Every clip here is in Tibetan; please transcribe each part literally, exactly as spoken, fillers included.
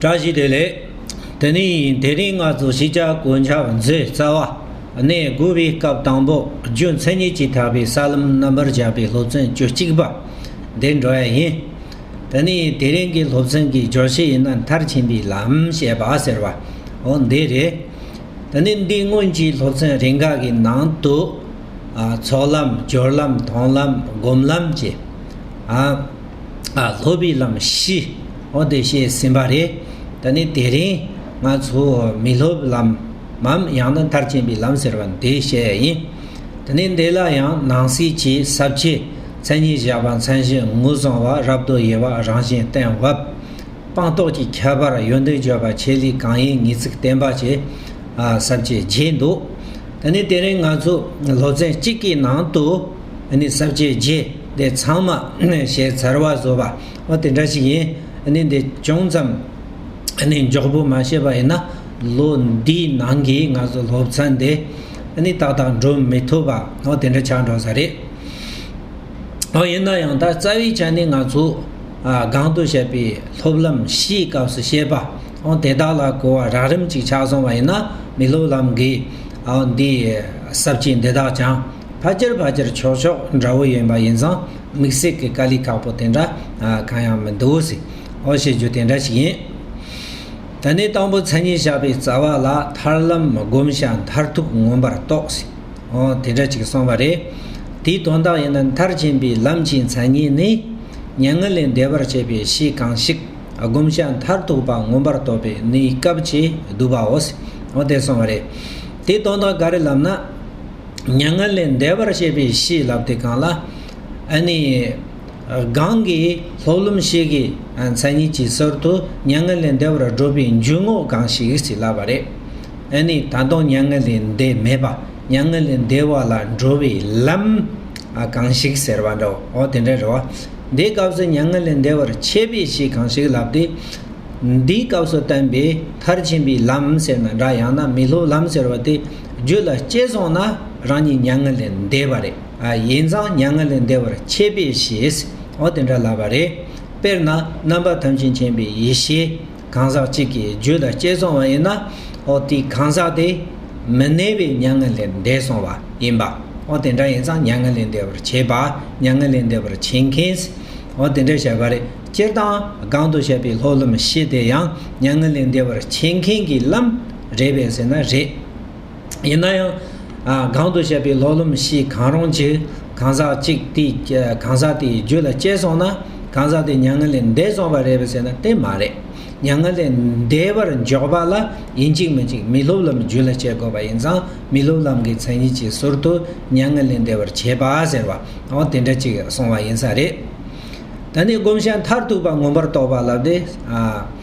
བཀྲ་ཤིས་བདེ་ལེགས། དེ་ནས་དེ་རིང་ང་ཚོ་ཤེས་བྱ་གོ་ཆ་མཛོད་རྩ་བ་གནས་དགུ་པའི་སྐབས་དང་པོ་རྒྱུ་མཚན་ཉིད་ཀྱི་ཐེག་པའི་ས་ལམ་རྣམ་པར་བཞག་པའི་སློབ་ཚན་བཅུ་གཅིག་པ་འདི་འགྲོ་ཡ་ཡིན། དེ་ནས་དེ་རིང་གི་སློབ་ཚན་གྱི་བརྗོད་གཞི་ཡིན་ན་མཐར་ཕྱིན་པའི་ལམ་ཞེས་པ་ཟེར་བ་འོ་འདི་རེད། དེ་ནས་འདི་སྔོན་གྱི་སློབ་ཚན་རེ་འགའ་གི་ནང་དུ། ཨ། ཚོགས་ལམ། སྦྱོར་ལམ། མཐོང་ལམ། སྒོམ་ལམ་བཅས། ཨ། ཨ། སློབ་པའི་ལམ་བཞི། འོ་དེ་བཤད་ཟིན་པ་རེད། དེ་ནས་དེ་རིང་ང་ཚོ་མི་སློབ་ལམ་མམ་ཡང་ན་མཐར་ཕྱིན་པའི་ལམ་ཟེར་བ་འདི་བཤད་ཡ་ཡིན། དེ་ནས་འདི་ལ་ཡང་ནང་གསེས་ཀྱི་ས་བཅད་མཚན་ཉིད་བཞག་པ། མཚན་གཞི་ངོས་བཟུང་བ། རབ་ཏུ་དབྱེ་བ། རང་བཞིན་བསྟན་འོག་སྤངས་རྟོགས་ཀྱི་ཁྱད་པར། ཡོན་ཏན་བརྗོད་པ། ཆེད་ལས་གང་ཡིན། ངེས་ཚིག་བསྟན་པ་བཅས། ཨ། ས་བཅད་བརྒྱད་འདུག་དེ་ནས་དེ་རིང་ང་ཚོ་སློབ་ཚན་གཅིག་གི་ནང་དུ་ཨ་ནི་ས་བཅད་བརྒྱད་དེ་ཚང་མ་བཤད་ཚར་བ་བཟོ་བ་འོ་དེ་འདྲ་ཞིག་ཡིན། ཨ་ནི་འདི་ཅུང་ཙམ་ཨ་ནི་མགྱོགས་པོ་མ་བཤད་པ་ཡིན་ན་ལོ་འདིའི་ནང་གི་ང་ཚོ་སློབ་ཚན་དེ་ཨ་ནི་ཏག་ཏག་འགྲོ་མི་ཐུབ་པ་འོ་དེ་འདྲ་ཆགས་འགྲོ་ས་རེད། འོ་ཡིན་ན་ཡང་ད་རྩ་བའི་ཆ་ནས་ང་ཚོ་ཨ་གོང་དུ་བཤད་པའི་སློབ་ལམ་བཞིའི་སྐབས་སུ་བཤད་པ་འོ་དེ་དག་ལ་གོ་བ་རགས་རིམ་ཅིག་ཆགས་སོང་བ་ཡིན་ན་མི་སློབ་ལམ་གྱི་འོ་འདི་ས་བཅད་འདི་དག་ཀྱང་ཕལ་ཆེར་ཕལ་ཆེར་ཆོག་ཆོག་འདྲ་བོ་ཡིན་པ་ཡིན་ཙང་དམིགས་བསལ་གྱི་དཀའ་ལས་ཁག་པོ་དེ་འདྲ་ཨ་གང་ཡང་མི་འདུག་ཟེར་འོ་བཤད་རྒྱུ་དེ་འདྲ་ཞིག་ཡིན། ད་ནི་དང་པོ་མཚན་ཉིད་བཞག་པའི་རྩ་བ་ལ་ཐར་ལམ་བསྒོམ་བྱ་མཐར་ཐུག་མངོན་པར་རྟོགས་ཟེར། འོ་དེ་འདྲ་ཅིག་གསུངས་པ་རེད། དེའི་དོན་དག་ཡིན་ན་མཐར་ཕྱིན་པའི་ལམ་གྱི་མཚན་ཉིད་ནི། མྱ་ངན་ལས་འདས་པར་བྱེད་པའི་གཞི་གང་ཞིག་བསྒོམ་བྱ་མཐར་ཐུག་པ་མངོན་པར་རྟོགས་པའི་གནས་སྐབས་ཀྱི་བསྡུ་བའོ། འོ་དེ་གསུངས་པ་རེད། དེའི་དོན་དག་ག་རེ་ལབ་ན། མྱ་ངན་ལས་འདས་པར་བྱེད་པའི་གཞི་ལབ་དེ་གང་ལ། ཨ་ནི། གོང་གི་སློབ་ལམ་བཞི་གི་མཚན་ཉིད་ཀྱི་ཟུར་དུ་མྱ་ངན་ལས་འདས་པར་སྒྲུབ་པའི་འཇུག་ངོགས་གང་ཞིག་ཅེས་ལབ་པ་རེད། ཨ་ནི་ད་དུང་མྱ་ངན་ལས་འདས་མེད་པ་མྱ་ངན་ལས་འདས་པ་ལ་འགྲོ་བའི་ལམ་གང་ཞིག་ཟེར་བ་འདྲ་འོ་དེ་འདྲ་རེད་བ། འདིའི་སྐབས་སུ་མྱ་ངན་ལས་འདས་པར་བྱེད་པའི་གཞི་གང་ཞིག་ལབ་སྟེ། འདིའི་སྐབས་སུ་བསྟན་པའི་མཐར་ཕྱིན་པའི་ལམ་ཟེར་ན་འདྲ་ཡང་ན་མི་སློབ་ལམ་ཟེར་བ་དེ་རྒྱུད་ལ་སྐྱེས་སོང་ན་རང་ཉིད་མྱ་ངན་ལས་འདས་པ་རེད། ཨ་ཡིན་ཙང་མྱ་ངན་ལས་འདས་པར་བྱེད་པའི་གཞི། འོ་དེ་འདྲ་ལབ་པ་རེད། དཔེར་ན་རྣམ་པ་ཐམས་ཅད་མཁྱེན་པའི་ཡེ་ཤེས་གང་ཟག་གཅིག་གི་རྒྱུད་ལ་སྐྱེས་སོང་བ་ཡིན་ན་འོ་དེའི་གང་ཟག་དེ་མི་གནས་པའི་མྱ་ངན་ལས་འདས་སོང་བ་ཡིན་པ། འོ་དེ་འདྲ་ཡིན་ཙང་མྱ་ངན་ལས་འདས་པར་བྱེད་པ་མྱ་ངན་ལས་འདས་པར་བྱེད་མཁན། འོ་དེ་འདྲ་བཤད་པ་རེད། སྤྱིར་བཏང་གོང་དུ་བཤད་པའི་སློབ་ལམ་བཞི་དེ་ཡང་མྱ་ངན་ལས་འདས་པར་བྱེད་མཁན་གྱི་ལམ་རེད་པས་ཟེར་ན་རེད། ཡིན་ན་ཡང་། ཨ་གོང་དུ་བཤད་པའི་སློབ་ལམ་བཞི་གང་རུང་གཅིག་གང་ཟག་གཅིག་དེའི་གང་ཟག་དེའི་རྒྱུད་ལ་སྐྱེས་སོང་ན་གང་ཟག་དེ་མྱ་ངན་ལས་འདས་སོང་བ་རེད་པས་ཟེར་ན་དེ་མ་རེད། མྱ་ངན་ལས་འདས་པར་འཇོག་པ་ལ་ཡིན་གཅིག་མིན་གཅིག་མི་སློབ་ལམ་རྒྱུད་ལ་སྐྱེ་དགོས་པ་ཡིན་ཙང་མི་སློབ་ལམ་གྱི་མཚན་ཉིད་ཀྱི་ཟུར་དུ་མྱ་ངན་ལས་འདས་པར་བྱེད་པ་ཟེར་བ་འོ་དེ་འདྲ་ཅིག་གསུང་བ་ཡིན་ས་རེད། ད་ནི་བསྒོམ་བྱ་མཐར་ཐུག་པ་མངོན་པར་རྟོགས་པ་ལབ་སྟེ། ཨ།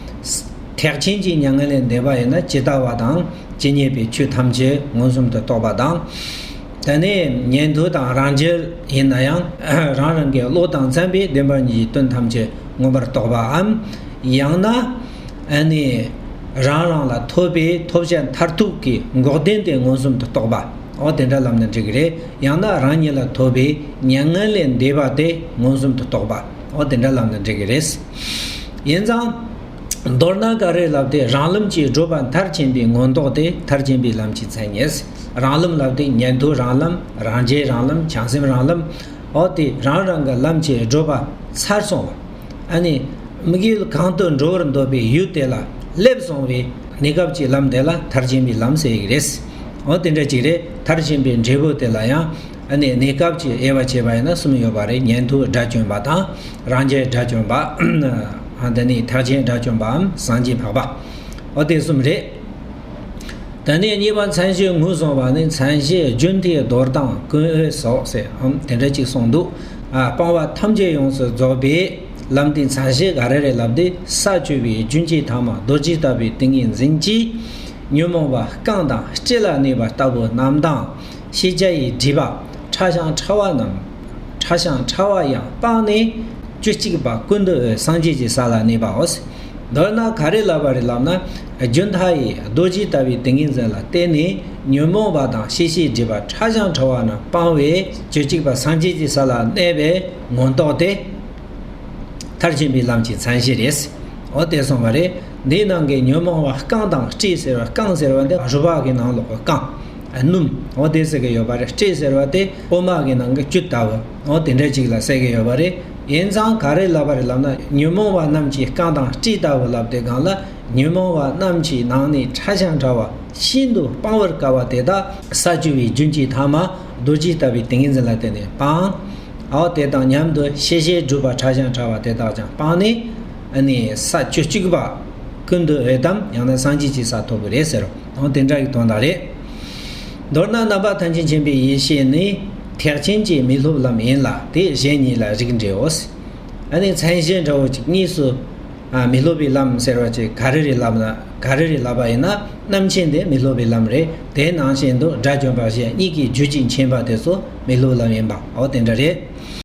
ཐེག་ཆེན་གྱི་མྱ་ངན་ལས་འདས་པ་ཡིན་ན་ཇི་ལྟ་བ་དང་ཇི་སྙེད་པའི་ཆོས་ཐམས་ཅད་མངོན་སུམ་དུ་རྟོགས་པ་དང་། ད་ནི་ཉན་ཐོས་དང་རང་རྒྱལ་ཡིན་ན་ཡང་རང་རང་གི་བློ་དང་འཚམ་པའི་བདེན་པ་གཉིས་ཀྱི་དོན་ཐམས་ཅད་མངོན་པར་རྟོགས་པའམ། ཡང་ན། ཨ་ནི། རང་རང་ལ་ཐོབ་པའི་ཐོབ་བྱ་མཐར་ཐུག་གི་འགོག་བདེན་དེ་མངོན་སུམ་དུ་རྟོགས་པ། འོ་དེ་འདྲ་ལབ་ན་འགྲིག་གི་རེད། ཡང་ན་རང་ཉིད་ལ་ཐོབ་པའི་མྱ་ངན་ལས་འདས་པ་དེ་མངོན་སུམ་དུ་རྟོགས་པ། འོ་དེ་འདྲ་ལབ་ན་འགྲིག་གི་རེད། ཡིན་ཙང་། མདོར་ན་ག་རེ་ལབ་སྟེ་རང་ལམ་གྱིས་བསྒྲུབས་པ་མཐར་ཕྱིན་པའི་མངོན་རྟོགས་དེ་མཐར་ཕྱིན་པའི་ལམ་གྱི་མཚན་ཉིད། རང་ལམ་ལབ་སྟེ་ཉན་ཐོས་རང་ལམ་རང་རྒྱལ་རང་ལམ་བྱང་སེམས་རང་ལམ། འོ་དེ་རང་རང་གི་ལམ་གྱིས་བསྒྲུབས་པ་ཚར་སོང་བ། ཨ་ནི། དམིགས་ཡུལ་གང་དུ་འགྲོ་བར་འདོད་པའི་ཡུལ་དེ་ལ་སླེབས་སོང་བའི་གནས་སྐབས་ཀྱི་ལམ་དེ་ལ་མཐར་ཕྱིན་པའི་ལམ་ཟེར་གྱི་རེད། འོ་དེ་འདྲ་ཅིག་རེད། མཐར་ཕྱིན་པའི་འབྲས་བུ་དེ་ལ་ཡང་ཨ་ནི་གནས་སྐབས་ཀྱི་དབྱེ་བ་ཕྱེ་བ་ཡིན་ན་གསུམ་ཡོད་པ་རེད། ཉན་ཐོས་དགྲ་བཅོམ་པ་དང་རང་རྒྱལ་དགྲ་བཅོམ་པ། ཨ་དེ་ནི་ཐེག་ཆེན་དགྲ་བཅོམ་པའམ་སངས་རྒྱས་འཕགས་པ། འོ་དེ་གསུམ་རེད། ད་ནི་གཉིས་པ་མཚན་གཞི་ངོས་བཟུང་བ་ནི་མཚན་གཞི་རྒྱུན་མཐའི་མདོར་བསྡུས་ཀུན་འོས་སོ་ཟེར་འམ་དེ་འདྲ་ཅིག་གསུངས་འདུག་ཨ་སྤོང་བ་ཐམས་ཅད་ཡོངས་སུ་རྫོགས་པའི་ལམ་དེའི་མཚན་གཞི་ག་རེ་རེད་ལབ་དུས་ས་བཅུ་པའི་རྒྱུན་གྱི་ཐ་མ་རྡོ་རྗེ་ལྟ་བུའི་ཏིང་ངེ་འཛིན་གྱིས་ཉོན་མོངས་པ་རྐང་དང་ལྕེ་ལ་གནས་པ་ལྟ་བུ་རྣམས་དང་། ཤེས་བྱ་ཡི་སྒྲིབ་པ་ཕྲ་ཞིང་ཕྲ་བ་རྣམས་ཕྲ་ཞིང་ཕྲ་བ་ཡང་སྤངས་ནས་བཅུ་གཅིག་པ་ཀུན་ཏུ་འོད་སངས་རྒྱས་ཀྱི་ས་ལ་གནས་པའོ། མདོར་ན་ག་རེ་ལབ་པ་རེད་ལབ་ན། རྒྱུན་མཐའ་ཡི་རྡོ་རྗེ་ལྟ་བུའི་ཏིང་ངེ་འཛིན་ལ་བརྟེན་ནས་ཉོན་མོངས་པ་དང་ཤེས་བྱའི་སྒྲིབ་པ་ཕྲ་ཞིང་ཕྲ་བ་རྣམས་སྤངས་པས་བཅུ་གཅིག་པ་སངས་རྒྱས་ཀྱི་ས་ལ་གནས་པའི་མངོན་རྟོགས་དེ། མཐར་ཕྱིན་པའི་ལམ་གྱི་མཚན་གཞི་རེད། འོ་དེ་གསུངས་པ་རེད། འདིའི་ནང་གི་ཉོན་མོངས་པ་རྐང་དང་སྤྲེའུ་ཟེར་བ། རྐང་ཟེར་བ་འདི་རུས་པ་གི་ནང་ལོགས་ཀྱི་རྐང་། སྣུམ། འོ་དེ་ཟེར་གི་ཡོད་པ་རེད། སྤྲེའུ་ཟེར་བ་དེ་འོ་མ་གི་ནང་གི་བཅུད་ལྟ་བུ། འོ་དེ་འདྲ་ཅིག་ལ་ཟེར་གི་ཡོད་པ་རེད། ཡིན་ཙང་ག་རེ་ལབ་པ་རེད་ལབ་ན། ཉོན་མོངས་པ་རྣམས་ཀྱི་རྐང་དང་སྤྲེའུ་ལྟ་བུ་ལབ་དེ་སྒང་ལ། ཉོན་མོངས་པ་རྣམས་ཀྱི་ནང་ནས་ཕྲ་ཞིང་ཕྲ་བ། ཤིན་ཏུ་སྤང་བར་དཀའ་བ་དེ་དག་ས་བཅུ་པའི་རྒྱུན་གྱི་ཐ་མ་རྡོ་རྗེ་ལྟ་བུའི་ཏིང་ངེ་འཛིན་ལ་བརྟེན་ནས་སྤང་། འོ་དེ་དང་མཉམ་དུ་ཤེས་བྱའི་སྒྲུབ་པ་ཕྲ་ཞིང་ཕྲ་བ་དེ་དག་ཀྱང་སྤངས་ནས། ཨ་ནི་ས་བཅུ་གཅིག་པ་ཀུན་ཏུ་འོད་དམ། ཡང་ན་སངས་རྒྱས་ཀྱི་ས་ཐོབ་པ་རེད་ཟེར་རོ། འོ་དེ་འདྲ་གི་དོན་དག་རེད། མདོར་ན་རྣམ་པ་ཐམས་ཅད་མཁྱེན་པའི་ཡེ་ཤེས་ནི་ཐེག་ཆེན་གྱི་མི་སློབ་ལམ་ཡིན་ལ། དེ་གཞན་གཉིས་ལ་རིགས་འགྲེའོ། ཨ་ནི་མཚན་གཞི་འདྲ་བོ་ཅིག་གཉིས་སུ། ཨ། མི་སློབ་པའི་ལམ་ཟེར་བ་ཅིག་ག་རེ་རེད་ལབ་ན། ག་རེ་རེད་ལབ་པ་ཡིན་ན། རྣམ་མཁྱེན་དེ་མི་སློབ་པའི་ལམ་རེད། དེ་ནང་བཞིན་དུ་དགྲ་བཅོམ་པ་གཞན་གཉིས་ཀྱི་རྒྱུད་ཀྱི་མཁྱེན་པ་དེ་ཚོ་མི་སློབ་ལམ་ཡིན་པ། འོ་དེ་འདྲ་རེད།